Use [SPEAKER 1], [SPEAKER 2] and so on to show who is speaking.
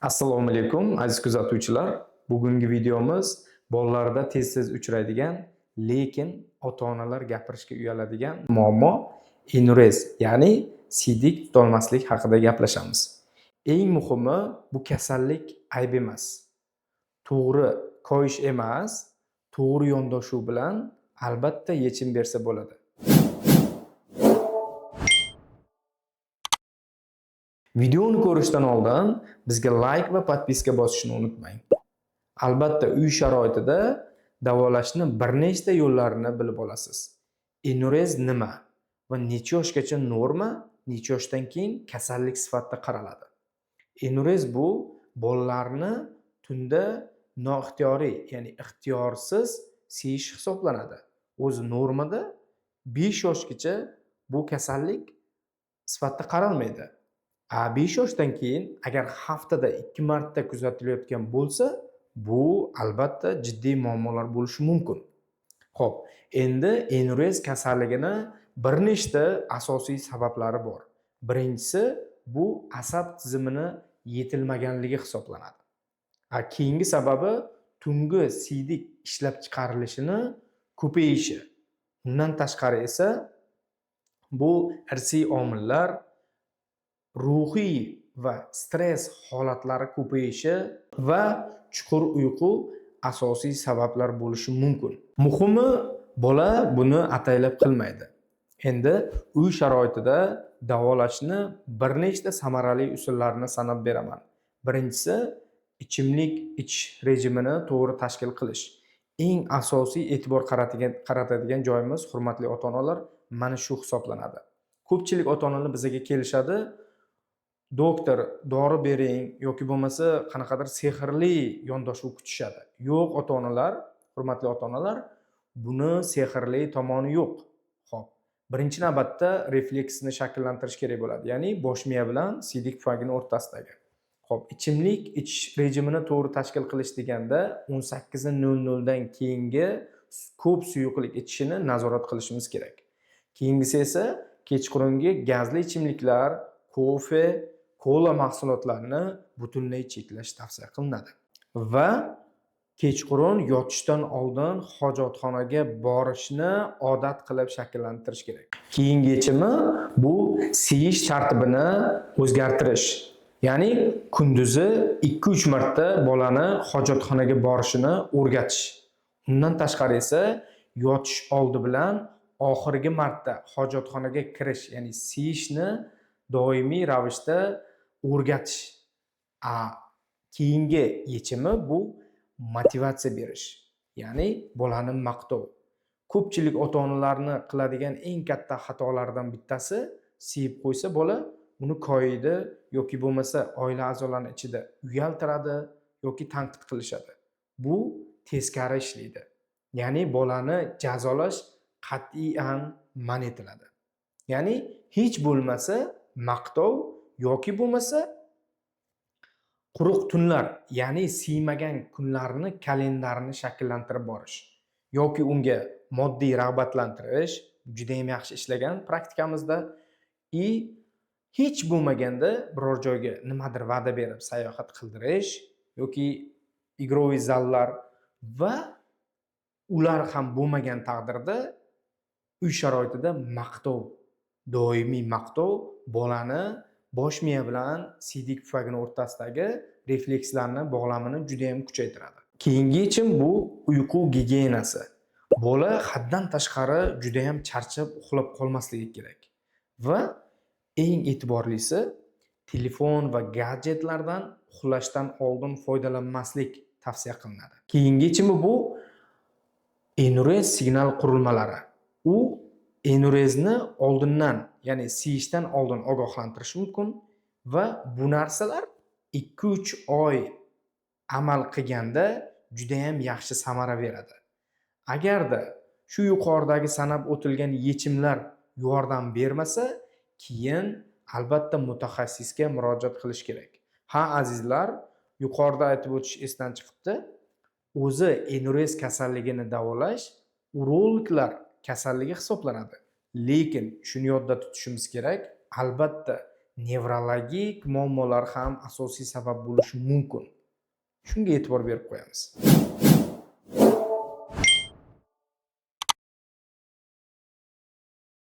[SPEAKER 1] Assalomu alaykum, aziz kuzatuvchilar. Bugungi videomiz bolalarda tez-tez uchraydigan, lekin ota-onalar gapirishga uyaladigan muammo enurez, ya'ni siydik tutolmaslik haqida gaplashamiz. Eng muhimi, bu kasallik ayb emas. To'g'ri koyish emas, to'g'ri yondashuv bilan albatta yechim bersa bo'ladi. Videoni ko'rishdan oldin bizga like va podpiska bosishni unutmang. Albatta uy sharoitida davolashni bir nechta yo'llarini bilib olasiz. Enurez nima va necha yoshgacha norma, necha yoshdan keyin kasallik sifatida qaraladi? Enurez bu bolalarni tunda noixtiyoriy, ya'ni ixtiyorsiz siyish hisoblanadi. O'zi normada 5 yoshgacha bu kasallik sifatida qaralmaydi. 5 yoshdan keyin agar haftada 2 marta kuzatilayotgan bo'lsa, bu albatta jiddiy muammolar bo'lishi mumkin. Xo'p, endi enurez kasalligini bir nechta asosiy sabablari bor. Birinchisi bu asab tizimini yetilmaganligi hisoblanadi. Keyingi sababi tungi siydik ishlab chiqarilishini ko'payishi. Undan tashqari esa bu irsiy omillar, ruhiy va stress holatlari ko'payishi va chuqur uyqu asosiy sabablar bo'lishi mumkin. Muhimi, bola buni ataylab qilmaydi. Endi uy sharoitida davolashni bir nechta samarali usullarini sanab beraman. Birinchisi, ichimlik ichish rejimini to'g'ri tashkil qilish. Eng asosiy e'tibor qaratadigan joyimiz, hurmatli ota-onalar, mana shu hisoblanadi. Ko'pchilik ota-onalar bizga kelishadi, doktor dori bering yoki bo'lmasa qanaqadir sehrli yondashuv kutishadi. Yo'q ota-onalar, hurmatli ota-onalar, buni sehrli tomoni yo'q. Xo'p, birinchi navbatda refleksni shakllantirish kerak bo'ladi, ya'ni bosh miya bilan siydik pufagini o'rtasidagi. Xo'p, ichimlik ichish rejimini to'g'ri tashkil qilish deganda 18:00 dan keyingi ko'p suyuqlik ichishini nazorat qilishimiz kerak. Keyingisi esa kechqurungi gazli ichimliklar, kofe, kola mahsulotlarini butunlay cheklash tavsiya qilinadi. Va kechqurun yotishdan oldin hojatxonaga borishni odat qilib shakllantirish kerak. Keyingi yechimi bu siyish tartibini o'zgartirish. Ya'ni kunduzi 2-3 marta bolani hojatxonaga borishini o'rgatish. Undan tashqari esa yotish oldi bilan oxirgi marta hojatxonaga kirish, ya'ni siyishni doimiy ravishda o'rgatish. Keyingi yechimi bu motivatsiya berish, ya'ni bolani maqtov. Ko'pchilik ota-onalarni qiladigan eng katta xatolaridan bittasi, siyib qo'ysa bola uni koyiydi yoki bo'lmasa oila a'zolarini ichida uyaltiradi yoki tanqid qilishadi. Bu teskari ishlaydi. Ya'ni bolani jazolash qat'iyan man etiladi. Ya'ni hech bo'lmasa maqtov yoki bo'lmasa quruq tunlar, ya'ni siymagan kunlarni kalendarini shakllantirib borish yoki unga moddiy rag'batlantirish juda ham yaxshi ishlagan praktikamizda. Hech bo'lmaganda biror joyga nimadir va'da berib sayohat qildirish yoki игровой zallar va ular ham bo'lmagan taqdirda uy sharoitida maqtov, doimiy maqtov bolani bosh miya bilan siydik pufagini o'rtasidagi reflekslarni bog'lamini juda ham kuchaytiradi. Keyingi yechim bu uyqu gigiyenasi. Bola haddan tashqari juda ham charchab uxlab qolmasligi kerak. Va eng e'tiborlisi, telefon va gadjetlardan uxlashdan oldin foydalanmaslik tavsiya qilinadi. Keyingi yechimi bu enurez signal qurilmalari. U enurezni oldindan, ya'ni siyishdan oldin ogohlantirish mumkin va bu narsalar 2-3 oy amal qilganda juda ham yaxshi samara beradi. Agarda shu yuqoridagi sanab o'tilgan yechimlar yordam bermasa, keyin albatta mutaxassisga murojaat qilish kerak. Ha, azizlar, yuqorida aytib o'tish esdan chiqibdi. O'zi enurez kasalligini davolash urologlar kasalligi hisoblanadi. Lekin shuni yodda tutishimiz kerak, albatta Nevrologik muammolar ham asosiy sabab bo'lishi mumkin. Shunga e'tibor berib qo'yamiz.